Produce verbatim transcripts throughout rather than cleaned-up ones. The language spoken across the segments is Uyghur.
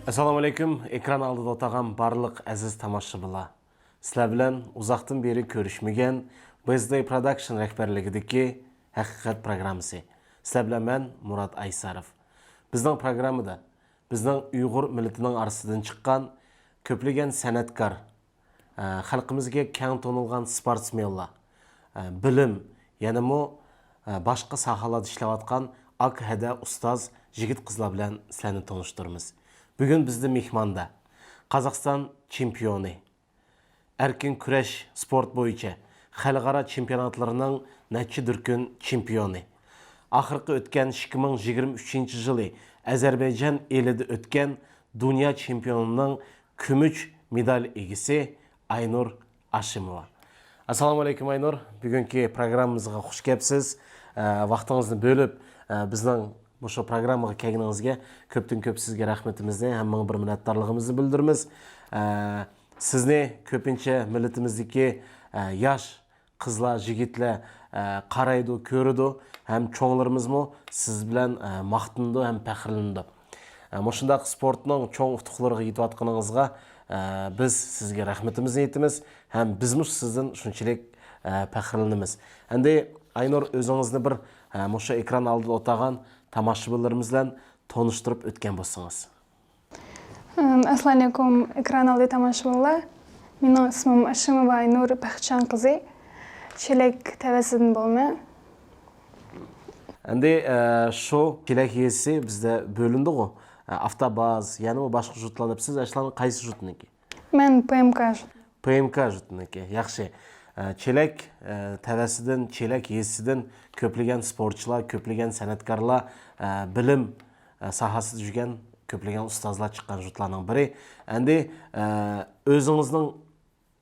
ئەسسالامۇ ئەلەيكۇم، ئېكران ئالدىدا ئولتۇرغان بارلىق ئەزىز تاماشىچىلار. سىلەر بىلەن ئۇزاقتىن بېرى كۆرۈشمىگەن بىزدەي پروداكشن رەھبەرلىكىدىكى ھەقىقەت پروگراممىسى. سىلەر بىلەن مەن، مۇرات ئايساروف. بىزنىڭ پروگراممىدا بىزنىڭ ئۇيغۇر مىللىتىنىڭ ئارىسىدىن چىققان كۆپلىگەن سەنئەتكار، ئە، خەلقىمىزگە كەڭ تونۇلغان سپورتسمېنلار، ئە، بىلىم، يەنىمۇ، ئە، باشقا ساھەلەردە ئىشلەۋاتقان ئاق ھەدە ئۇستاز يىگىت-قىزلار بىلەن سىلەرنى تونۇشتۇرىمىز. بۈگۈن بىزدە مېھماندا قازاقىستان چېمپىيونى، ئەركىن كۈرەش سپورت بويىچە خەلقئارا چېمپىيوناتلىرىنىڭ نەچچە دۈركۈن چېمپىيونى، ئاخىرقى ئۆتكەن ئىككى مىڭ يىگىرمە ئۈچىنچى يىلى ئەزەربەيجان ئېلىدا ئۆتكەن دۇنيا چېمپىيونىنىڭ كۈمۈش مېدال ئىگىسى ئاينۇر ئاشىموۋا. ئەسسالامۇ ئەلەيكۇم ئاينۇر. بۈگۈنكى پروگراممىمىزغا خۇش كەپسىز. ئە، ۋاقتىڭىزنى بۆلۈپ، ئە، بىزنىڭ مۇشۇ پروگراممىغا كەلگىنىڭىزگە كۆپتىن كۆپ سىزگە رەھمىتىمىزنى ھەم مىڭ بىر مىننەتدارلىقىمىزنى بىلدۈرىمىز. ئە، سىزنى كۆپىنچە مىللىتىمىزدىكى، ئە، ياش قىزلار، يىگىتلەر، ئە، قارايدۇ، كۆرىدۇ ھەم چوڭلىرىمىزمۇ سىز بىلەن، ئە، ماختىنىدۇ ھەم پەخىرلىنىدۇ. ئە، مۇشۇنداق سپورتنىڭ چوڭ ئۇتۇقلىرىغا يېتىۋاتقىنىڭىزغا، ئە، بىز سىزگە رەھمىتىمىزنى ئېيتىمىز ھەم بىزمۇ سىزدىن شۇنچىلىك، ئە، پەخىرلىنىمىز. ئەمدى ئاينۇر، ئۆزىڭىزنى بىر، ئە، مۇشۇ ئېكران ئالدىدا ئولتۇرغان تاماشىبىنلىرىمىز بىلەن تونۇشتۇرۇپ ئۆتكەن بولسىڭىز. ئەسسالامۇئەلەيكۇم، ئېكران ئالدى تاماشىبىنلار. مېنىڭ ئىسمىم ئاشىموۋا ئاينۇر بەختىيار قىزى. چېلەك تەۋەسىدىن بولىمەن. ئەمدى، ئە، شۇ چېلەك يېزىسى بىزدە بۆلۈندىغۇ. ئە، ئافتاباز، يەنىمۇ باشقا جۇتلار دەپ، سىز ئەسلەن قايسى جۇتنىڭكى؟ مەن پ م ك جۇت. پ م ك جۇتنىڭكى. ياخشى. ئە، چېلەك، ئە، تەۋەسىدىن، چېلەك يېزىسىدىن كۆپلىگەن سپورتچىلار، كۆپلىگەن سەنئەتكارلار، ئە، بىلىم، ئە، ساھەسىدە يۈرگەن كۆپلىگەن ئۇستازلار چىققان جۇتلارنىڭ بىرى. ئەمدى، ئە، ئۆزىڭىزنىڭ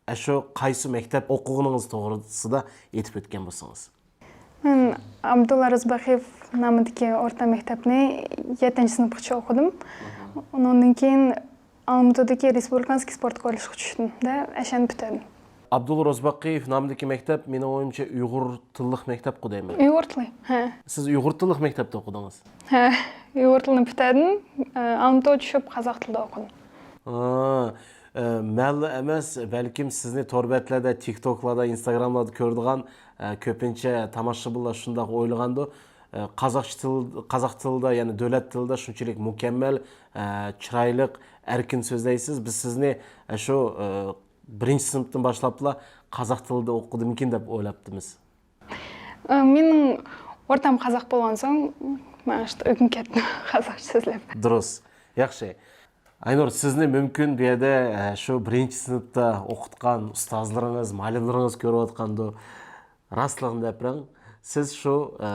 ئەشۇ قايسى مەكتەپ ئوقۇغىنىڭىز توغرىسىدا ئېيتىپ ئۆتكەن بولسىڭىز. مەن ئابدۇللا روزباقىيېۋ نامىدىكى ئورتا مەكتەپنى يەتتىنچى سىنىپقىچە ئوقۇدۇم. ئۇنىڭدىن كېيىن ئالمۇتىدىكى رېسپۇبلىكانسكىي سپورت كوللېجغا چۈشتۈم ۋە ئەشەنى پۈتتۈردۈم. ئابدۇللا روزباقىيېۋ نامىدىكى مەكتەپ، مېنىڭ ئويۇمچە، ئۇيغۇر تىللىق مەكتەپقۇ دەيمەن. ئۇيغۇر تىلى، ھە. سىز ئۇيغۇر تىللىق مەكتەپتە ئوقۇدىڭىز؟ ھە، ئۇيغۇر تىلىنى پۈتتۈردۈم. ئالمۇتىغا چۈشۈپ، قازاق تىلىدا ئوقۇدۇم. ئا، ئە، مەنلا ئەمەس، بەلكىم سىزنى تور بەتلەردە، تىك توكلاردا، ئىنستاگراملاردا كۆرىدىغان، ئە، كۆپىنچە تاماشىبىنلار شۇنداق ئويلىغاندۇ. ئە، قازاقچە تىل، قازاق تىلىدا، يەنى دۆلەت تىلىدا شۇنچىلىك مۇكەممەل، ئە، چىرايلىق، ئەركىن سۆزلەيسىز. بىز سىزنى، ئە، شۇ، ئە، بىرىنچى سىنىپتىن باشلاپلا قازاق تىلىدا ئوقۇدىمىكىن دەپ ئويلاپتىمىز. ئە، مېنىڭ ئورتام قازاق بولغان سوڭ، مەن شۇنداق ئۆگىنىپ كەتتىم قازاقچە سۆزلەپ. دۇرۇس. ياخشى. ئاينۇر، سىزنى مۇمكىن بۇ يەردە، ئە، شۇ بىرىنچى سىنىپتا ئوقۇتقان ئۇستازلىرىڭىز، مۇئەللىملىرىڭىز كۆرۈۋاتقاندۇ. راستلىقىنى دەپ بېرىڭ. سىز شۇ، ئە،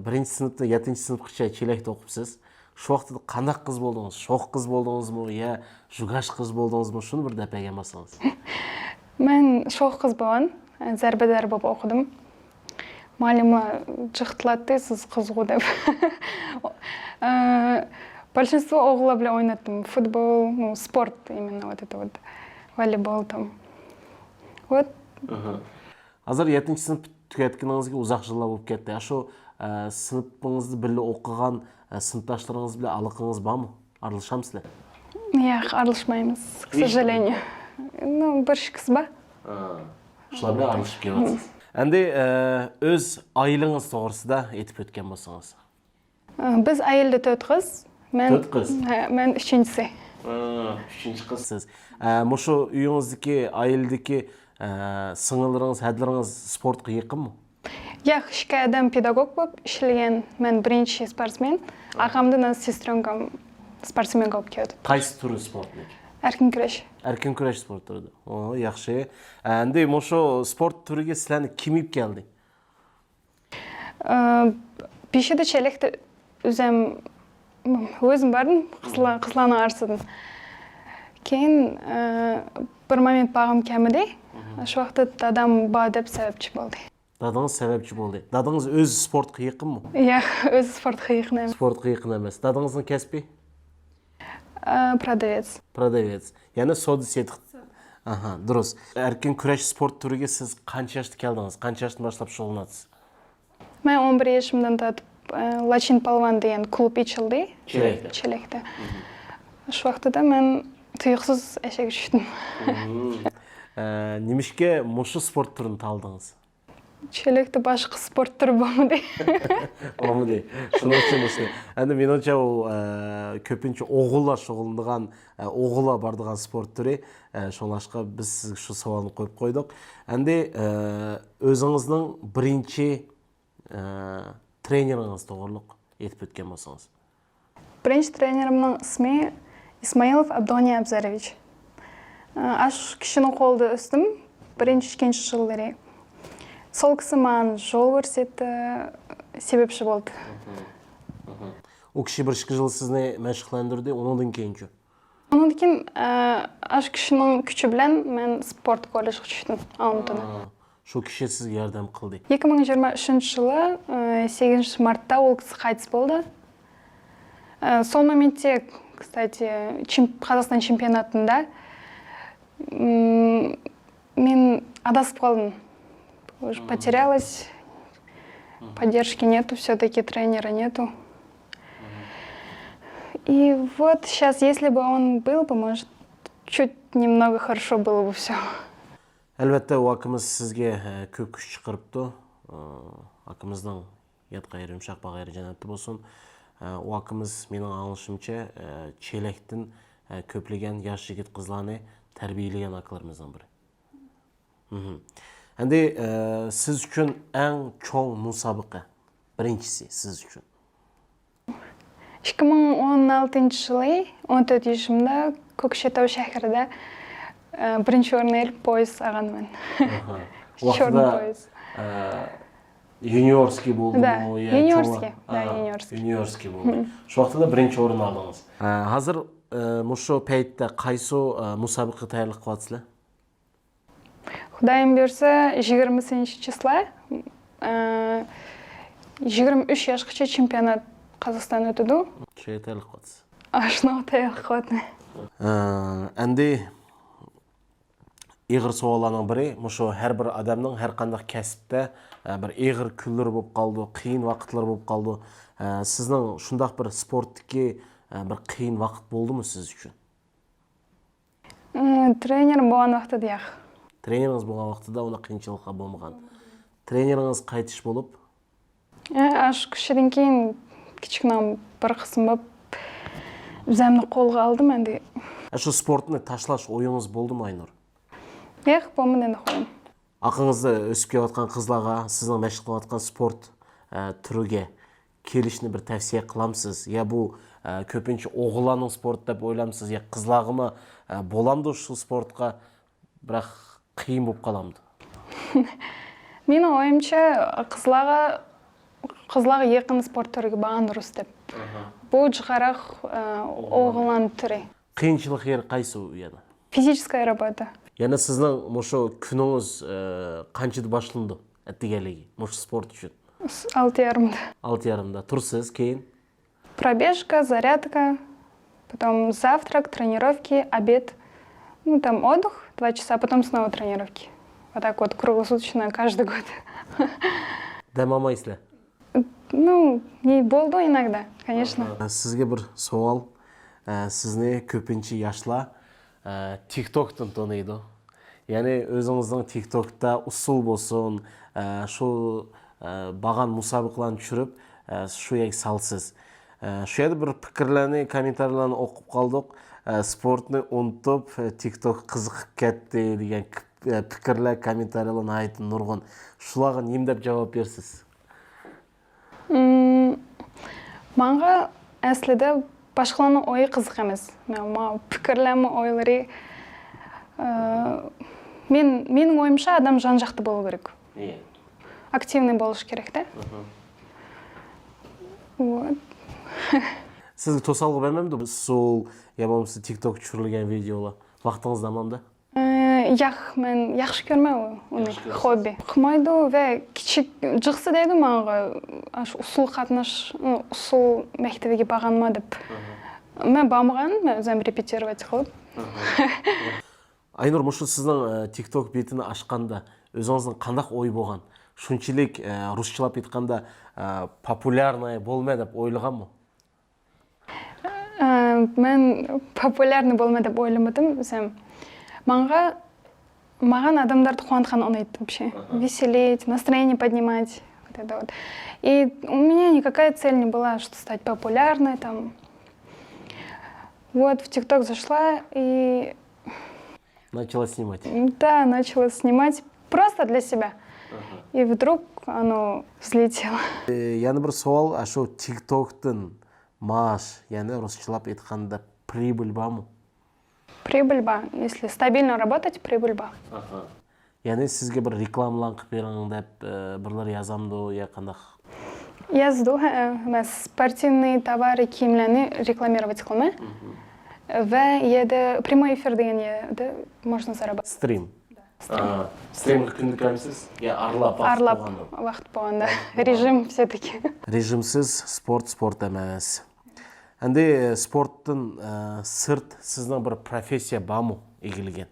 بىرىنچى سىنىپتا يەتتىنچى سىنىپقىچە چېلەكتە ئوقۇپسىز. شۇ ۋاقىتتا قانداق قىز بولدىڭىز؟ شوخ قىز بولدىڭىزمۇ يا جۇگاش قىز بولدىڭىزمۇ؟ شۇنى بىر دەپ بەرگەن بولسىڭىز. مەن شوخ قىز بولغان. زەربىدار بولۇپ ئوقۇدۇم. مۇئەللىمە جىق تىلاتتى، سىز قىزغۇ دەپ. ئە، большинство ئوغۇللار بىلەن ئويناتتىم. فۇتبول، نۇ، سپورت именно вот это вот. ۋالىبول там. Вот. ئاھا. ھازىر يەتتىنچى سىنىپ تۈگەتكىنىڭىزگە ئۇزاق يىللار بولۇپ كەتتى. ئاشۇ، ئە، سىنىپىڭىزدا بىللە ئوقۇغان، ئە، سىنىپداشلىرىڭىز بىلەن ئالاقىڭىز بارمۇ؟ ئارىلىشامسىلەر؟ ياق، ئارىلاشمايمىز، к сожалению. Ну، بىر ئىككىسى بار. ھا. شۇلار بىلەن ئارىلىشىپ كېلىۋاتىسىز. ئەمدى، ئە، ئۆز ئائىلىڭىز توغرىسىدا ئېيتىپ ئۆتكەن بولسىڭىز. ئە، بىز ئائىلىدە تۆت قىز. مەن، تۆت قىز؟ ھە، مەن ئۈچىنچىسى. ئە، ئۈچىنچى قىز. سىز، ئە، مۇشۇ ئۆيىڭىزدىكى، ئائىلىدىكى، ئە، سىڭىللىرىڭىز، ھەدىلىرىڭىز سپورتقا يېقىنمۇ؟ ياق، ئىككى ئادەم پېداگوگ بولۇپ ئىشلىگەن. مەن بىرىنچى سپورتسمېن. ھە. ئارقامدىن سېسترونكام سپورتسمېنكا بولۇپ كەلدى. قايسى تۈرى سپورتنىڭ؟ ئەركىن كۈرەش. ئەركىن كۈرەش سپورت تۈرىدە. ئو، ياخشى. ئەمدى مۇشۇ سپورت تۈرىگە سىلەرنى كىم ئېلىپ كەلدى؟ ئە، بېشىدا چېلەكتە ئۆزۈم، ئۆزۈم باردىم، قىزلار، قىزلارنىڭ ئارىسىدىن. كېيىن، ئە، بىر مومېنت بارغۇم كەلمىدى. شۇ ۋاقىتتا دادام بار دەپ سەۋەبچى بولدى. دادىڭىز سەۋەبچى بولدى. دادىڭىز ئۆزى سپورتقا يېقىنمۇ؟ ياق، ئۆزى سپورتقا يېقىن ئەمەس. سپورتقا يېقىن ئەمەس. دادىڭىزنىڭ كەسپى؟ ئە، продавец. Продавец. يەنى سودا سېتىق. ئاھا، دۇرۇس. ئەركىن كۈرەش سپورت تۈرىگە سىز قانچە ياشتا كەلدىڭىز؟ قانچە ياشتىن باشلاپ شۇغۇللىنىۋاتىسىز؟ مەن ئون بىر يېشىمدىن تارتىپ، ئە، لاچىن پالۋان دېگەن كۇلۇب ئېچىلدى. چېلەكتە. چېلەكتە. شۇ ۋاقتىدا مەن تۇيۇقسىز ئەشەگە چۈشتۈم. ئە، نېمىشقا مۇشۇ سپورت تۈرىنى تاللىدىڭىز؟ چۆلەكتە باشقا سپورت تۈرى بولمىدى. بولمىدى. شۇنىڭ ئۈچۈن مۇشۇ. ئەمدى مېنىڭچە ئۇ ئە، كۆپىنچە ئوغۇللار شۇغۇللىنىدىغان، ئە، ئوغۇللار بارىدىغان سپورت تۈرى. ئە، شۇڭلاشقا بىز سىزگە شۇ سوئالنى قويۇپ قويدۇق. ئەمدى ئە، ئۆزىڭىزنىڭ بىرىنچى ئە، ترېنېرىڭىز توغرىلىق ئېيتىپ ئۆتكەن بولسىڭىز. بىرىنچى ترېنېرىمنىڭ ئىسمى ئىسمائىلوف ئابدۇغەنى ئابزاروۋىچ. ئاشۇ كىشىنىڭ قولىدا ئۆستۈم بىرىنچى، ئىككىنچى يىللىرى. سول كىشى ماڭا يول كۆرسەتتى، سەۋەبچى بولدى. ئۇ كىشى بىر ئىككى يىل سىزنى مەشىقلەندۈردى، ئۇنىڭدىن كېيىنچۇ؟ ئۇنىڭدىن كېيىن ئاشۇ كىشىنىڭ كۈچى بىلەن مەن سپورت كوللېجىغا چۈشتۈم ئالمۇتىدا. شۇ كىشى سىزگە ياردەم قىلدى. ئىككى مىڭ يىگىرمە ئۈچىنچى يىلى سەككىزىنچى مارتتا ئۇ كىشى قايتىس بولدى. سول مومېنتتا، كستати، قازاقىستان چېمپىيوناتىندا مەن ئاداسىپ قالدىم. Потерялась. Поддержки нету, все-таки тренера нету. И вот сейчас, если бы он был бы, может, чуть немного хорошо было бы все. ئەلۋەتتە، ئۇ ئاكىمىز سىزگە ئە، كۆپ كۈچ چىقىرىپتۇ. ئە، ئاكىمىزنىڭ ياتقان يېرى يۇمشاق، باغ يېرى جەننەتتە بولسۇن. ئە، ئۇ ئاكىمىز مېنىڭ ئاڭلىشىمچە ئە، چېلەكتىن ئە، كۆپلىگەن ياش يىگىت قىزلارنى تەربىيەلىگەن ئاكىلىرىمىزنىڭ بىرى. ئەمدى ئە، سىز ئۈچۈن ئەڭ چوڭ مۇسابىقە، بىرىنچىسى سىز ئۈچۈن. ئىككى مىڭ ئون ئالتىنچى يىلى ئون تۆت يېشىمدا كوكشېتاۋ شەھىرىدە ئە، بىرىنچى ئورۇننى ئېلىپ پويىز ئالغانمەن. ئۇ ۋاقتىدا ئە، يۇنىيورسكىي بولدىمۇ؟ يۇنىيورسكىي. يۇنىيورسكىي. يۇنىيورسكىي بولدى. شۇ ۋاقتىدا بىرىنچى ئورۇن ئالدىڭىز. ئە، ھازىر ئە، مۇشۇ پەيتتە قايسى ئە، مۇسابىقىگە تەييارلىق قىلىۋاتىسىلەر؟ خۇدايىم بۇيرۇسا، يىگىرمىسىنچى چىسلا، ئە، يىگىرمە ئۈچ ياشقىچە چېمپىيونات قازاقىستان ئۆتىدۇ. شۇنىڭغا تەييارلىق قىلىۋاتىسىز. ئاشۇنىڭغا تەييارلىق قىلىۋاتىمەن. ئە، ئەمدى ئېغىر سوئاللارنىڭ بىرى، مۇشۇ ھەر بىر ئادەمنىڭ ھەر قانداق كەسىپتە ئە، بىر ئېغىر كۈنلىرى بولۇپ قالىدۇ، قىيىن ۋاقىتلىرى بولۇپ قالىدۇ. ئە، سىزنىڭ شۇنداق بىر سپورتتىكى ئە، بىر قىيىن ۋاقىت بولدىمۇ سىز ئۈچۈن؟ ئە، ترېنېرىم بولغان ۋاقتىدا ياق. ترېنېرىڭىز بولغان ۋاقتىدا ئۇنداق قىيىنچىلىقلار بولمىغان. ترېنېرىڭىز قايتىش بولۇپ؟ ئە، ئاشۇ كىشىدىن كېيىن كىچىكىنە بىر قىسىم بولۇپ، ئۆزۈمنى قولغا ئالدىم ئەمدى. ئە، شۇ سپورتنى تاشلاش ئويىڭىز بولدىمۇ، ئاينۇر؟ ياق، بولمىدى ئەمدى قويۇڭ. ئاقىڭىزدا ئۆسۈپ كېلىۋاتقان قىزلارغا سىزنىڭ مەشىق قىلىۋاتقان سپورت ئە، تۈرىگە كېلىشنى بىر تەۋسىيە قىلامسىز؟ يا بۇ ئە، كۆپىنچە ئوغۇللارنىڭ سپورتى دەپ ئويلامسىز؟ يا قىزلارغىمۇ ئە، بولامدۇ شۇ سپورتقا، بىراق قىيىن بولۇپ قالامدۇ؟ مېنىڭ ئويۇمچە، قىزلارغا، قىزلارغا يېقىن سپورت تۈرىگە بارغان دۇرۇس دەپ. بۇ جىقراق ئە، ئوغۇللارنىڭ تۈرى. قىيىنچىلىق يېرى قايسى ئۇ يەنە؟ فىزىكىسكايا راباتا. يەنە سىزنىڭ مۇشۇ كۈنىڭىز ئە، قانچىدا باشلىنىدۇ ئەتىگەنلىكى مۇشۇ سپورت ئۈچۈن؟ ئالتە يېرىمدا. ئالتە يېرىمدا تۇرىسىز، كېيىن؟ Пробежка, зарядка, потом завтрак, тренировки, обед. Ну, там отдых, два часа, потом снова тренировки. Вот так вот круглосуточно каждый год. دەم ئالمايسىلەر؟ Ну, не, болду иногда, конечно. سىزگە بىر سوئال. ئە، سىزنى كۆپىنچە ياشلار ئە، تىك توكتىن تونۇيدۇ. يەنى ئۆزىڭىزنىڭ تىك توكتا ئۇسسۇل بولسۇن، ئە، شۇ ئە، بارغان مۇسابىقىلەرنى چۈشۈرۈپ ئە، شۇ يەرگە سالىسىز. ئە، شۇ يەردە بىر پىكىرلەرنى، كوممېنتارىيلارنى ئوقۇپ قالدۇق. ئە، سپورتنى ئۇنتۇپ ئە، تىك توكقا قىزىقىپ كەتتى دېگەن ئە، پىكىرلەر، كوممېنتارىيلار ناھايىتى نۇرغۇن. شۇلارغا نېمە دەپ جاۋاب بېرىسىز؟ ماڭا ئەسلىدە باشقىلارنىڭ ئويى قىزىق ئەمەس. ماڭا پىكىرلەرمۇ، ئويلىرى، ئە، مەن، مېنىڭ ئويۇمچە ئادەم جان جاقتا بولۇش كېرەك. ئاكتىۋنىي بولۇش كېرەكتە. Вот. سىزگە توسالغۇ بەرمەمدۇ بۇ ئۇسسۇل يا بولمىسا تىك توكقا چۈشۈرۈلگەن ۋىدېئولار؟ ۋاقتىڭىز دەمامدا؟ ئە، ياق، مەن ياخشى كۆرمەيمەن ئۇنى، خوببى. ئۇقمايدۇ ۋە كىچىك جىقسى دەيدۇ ماڭا، ئاشۇ ئۇسسۇل قاتناش، ئۇسسۇل مەكتىۋىگە بارغانما دەپ. مەن بارمىغان، مەن ئۆزۈم رېپېتىرىۋەت قىلىپ. ئاينۇر، مۇشۇ سىزنىڭ ئە، تىك توك بېتىنى ئاچقاندا ئۆزىڭىزنىڭ قانداق ئويى بولغان؟ شۇنچىلىك ئە، رۇسچىلاپ ئېيتقاندا ئە، پوپۇليارناي بولىمەن دەپ ئويلىغانمۇ؟ ئە، مەن پوپۇليارنىي بولىمەن دەپ ئويلىمىدىم ئۆزۈم. ماڭا ماڭا ئادەملەرنى قۇۋانتقان ئۇنايتتى بىر شەي. Веселить, настроение поднимать. Вот это вот. И у меня никакая цель не была, что стать популярной там. Вот в ТикТок зашла и Начала снимать. Да, начала снимать просто для себя. И вдруг оно взлетело. Yana bir savol, shu TikTokdan maosh, ya'ni ruschalab aytganda прибыль bormi? Прибыль бар. Если стабильно работать, прибыль бар. Ya'ni sizga bir reklamalarni qilib bering deb birlar yozamdi yo qanday? Язды, һә, мас спортивный товары, киемлерни рекламировать qilaman. Ва я да прямой эфир деген я да можно зарабатывать. Стрим. Strimga kunda ko'rmisiz? Yo aralab vaqt Aralab bo'lganda. Vaqt bo'lganda. Режим всё-таки. Rejimsiz sport sport emas. Endi sportdan e, sirt sizning bir professiya bormi egillagan?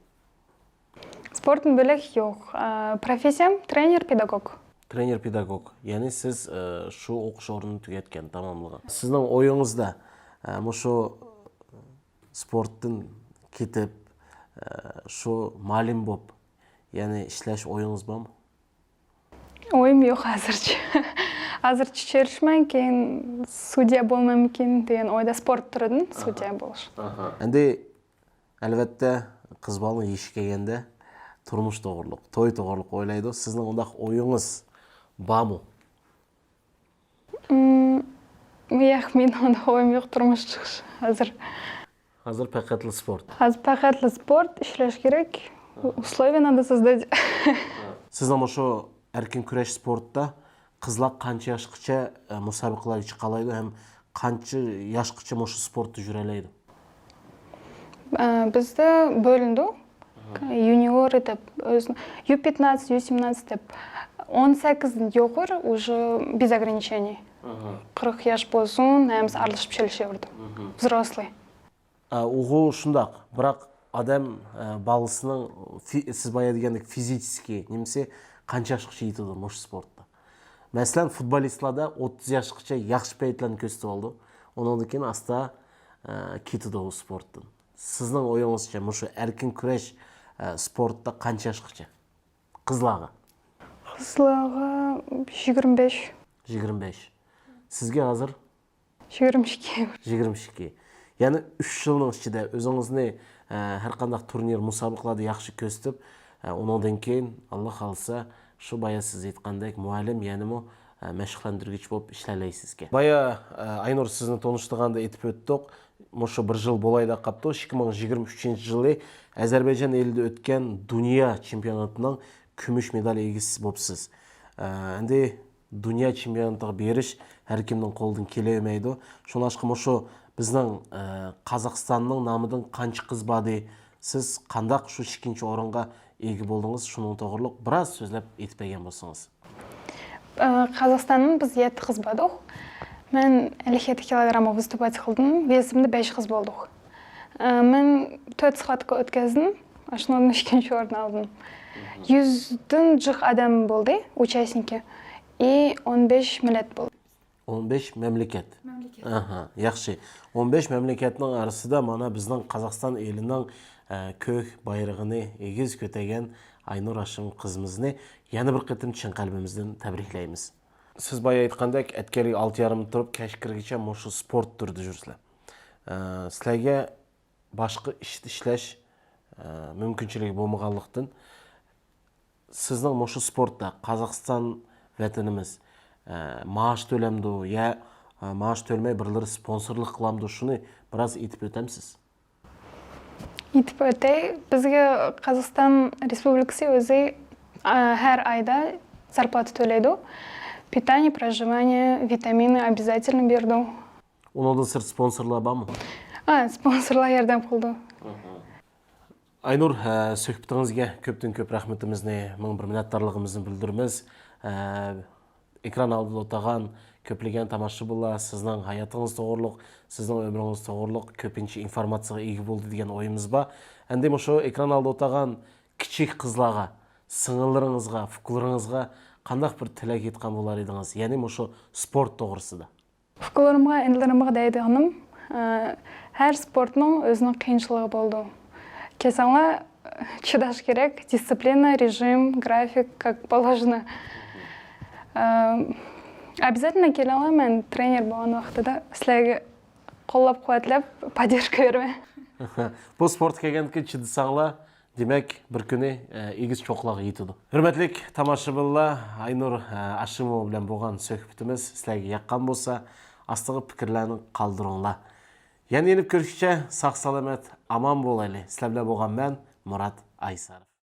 Спорттан бөлек yo'q. Профессиям тренер-педагог. Trener pedagog. Ya'ni siz e, shu o'qish o'rnini tugatgan, tamomlagan. Sizning o'yingizda e, mushu sportdan ketib, e, shu muallim bo'lib, ya'ni ishlash o'yingiz bormi? O'yim yo'q hozircha. Hozircha cherishman, keyin sudya bo'lmamkin degan o'yda sport turidan sudya bo'lish. Endi albatta qiz bolaning yoshi kelganda turmush to'g'riliq, to'y to'g'riliq o'ylaydi. Sizning undaq o'yingiz bormi? Yo'q, meni unda o'yim yo'q turmush chiqish hozir. Hozir faqatla sport. Hozir faqatla sport, ishlash kerak. Условия надо создать. Sizning shu erkin kurash sportda qizlar qancha yoshgacha e, musobaqalarga chiqa oladi ham qancha yoshgacha shu sportda yura oladi? Bizda bo'lindi. Юниоры deb, o'zi U пятнадцать, U семнадцать deb. O'n sakkizdan yuqori уже без ограничений. Qirq yosh bo'lsin, hammasi aralashib kelishaverdi. Взрослый. Uyg'u shundoq, biroq odam e, bolasining fi- siz boya degandek физический nimasi qancha yoshgacha yetadi shu sportda? Masalan, futbolistlarda o'ttiz yoshgacha yaxshi paytlarni ko'rsatib oldi. Undan keyin asta e, ketadi u sportdan. Sizning o'yingizcha shu erkin kurash e, sportda qancha yoshgacha? Qizlarga. Qizlarga yigirma besh. Yigirma besh. Sizga hozir? Yigirma ikki. Yigirma ikki. Ya'ni uch yilning ichida o'zingizni e, har qanday turnir, musobaqalarda yaxshi ko'rsatib, e, undan keyin Alloh xohlasa shu boya siz aytgandek muallim, ya'nimi e, mashqlantirgich bo'lib ishlaysizga. Boya e, Aynur sizni tanishtirganda aytib o'tdik, shu bir yil bo'layda qapti, ikki ming yigirma uchinchi yili Ozarbayjon elida o'tgan dunyo chempionatining kumush medal egasi bo'libsiz. E, endi dunyo chempionatiga berish har kimning qo'lidan kelavermaydi. Shunga shu bizning e, Qozog'istonning nomidan qancha qiz bordi? Siz qandoq shu ikkinchi o'ringa ega bo'ldingiz? Shuning to'g'riliq biroz so'zlab aytib bergan bo'lsangiz. Qozog'istondan biz yetti qiz bordik. Men ellik yetti kilogrammga выступать qildim. Vesimda besh qiz bo'ldik. Men to'rt схватка o'tkazdim. Shundan ikkinchi o'rin oldim. Yuzdan jiq odam bo'ldi, участники. И o'n besh millat bo'ldi. O'n besh mamlakat. Mamlakat. Aha, yaxshi. O'n besh mamlakatning orasida mana bizning Qozog'iston elining e, ko'k bayrog'ini egiz ko'targan Aynur Hoshim qizimizni yana bir qatim chin qalbimizdan tabriklaymiz. Siz boya aytgandek, atkanlik olti yarim turib, kech kirgacha mushu sport turida jursizlar. E, sizlarga boshqa ishda ishlash e, mumkinchiligi bo'lmaganlikdan sizning mushu sportda Qozog'iston vatanimiz e, maosh to'lamdi ya e, maosh to'lmay birlari sponsorlik qilamdi, shuni biroz aytib o'tamsiz? Aytib o'tay, bizga Qozog'iston Respublikasi o'zi e, har oyda зарплата to'laydi. Питание, проживание, витамины обязательно berdi. Undan sirt sponsorlar bormi? Ha, sponsorlar yordam qildi. Aynur, e, suhbatingizga ko'pdan ko'p rahmatimizni, ming bir minnatdorligimizni bildiramiz. E, ekran oldida o'tirgan ko'plagan tomoshabinlar sizning hayotingiz to'g'riliq, sizning umringiz to'g'riliq ko'pincha informatsiyaga ega bo'ldi degan o'yimiz bor. Endi shu ekran oldida o'tirgan kichik qizlarga, singillaringizga, fuqlaringizga qanday bir tilak aytgan bo'lar edingiz? Ya'ni shu sport to'g'risida. Fuqlarimga, inilarimga deydiganim, ھەر سپورتنىڭ ئۆزىنىڭ قىيىنچىلىقى بولىدۇ. كەلسەڭلار، چىداش كېرەك. دىسسىپلىنا، رېژىم، گرافىك، как положено. ئابيازاتېلنو كېلىڭلار، مەن ترېنېر بولغان ۋاقتىدا سىلەرگە قوللاپ-قۇۋۋەتلەپ، поддержка بېرىمەن. بۇ سپورتقا كەلگەندىكىن چىدىساڭلار، دېمەك، بىر كۈنى ئېگىز چوققىلارغا يېتىدۇ. ھۆرمەتلىك تاماشىبىنلار، ئاينۇر ئاشىموۋا بىلەن بولغان سۆھبىتىمىز سىلەرگە ياققان بولسا، ئاستىغا پىكىرلەرنى قالدۇرۇڭلار. يەنە يېنىپ كۆرۈشكىچە ساق-سالامەت، ئامان بولايلى. سىلەر بىلەن بولغان مەن، مۇرات ئايسارىف.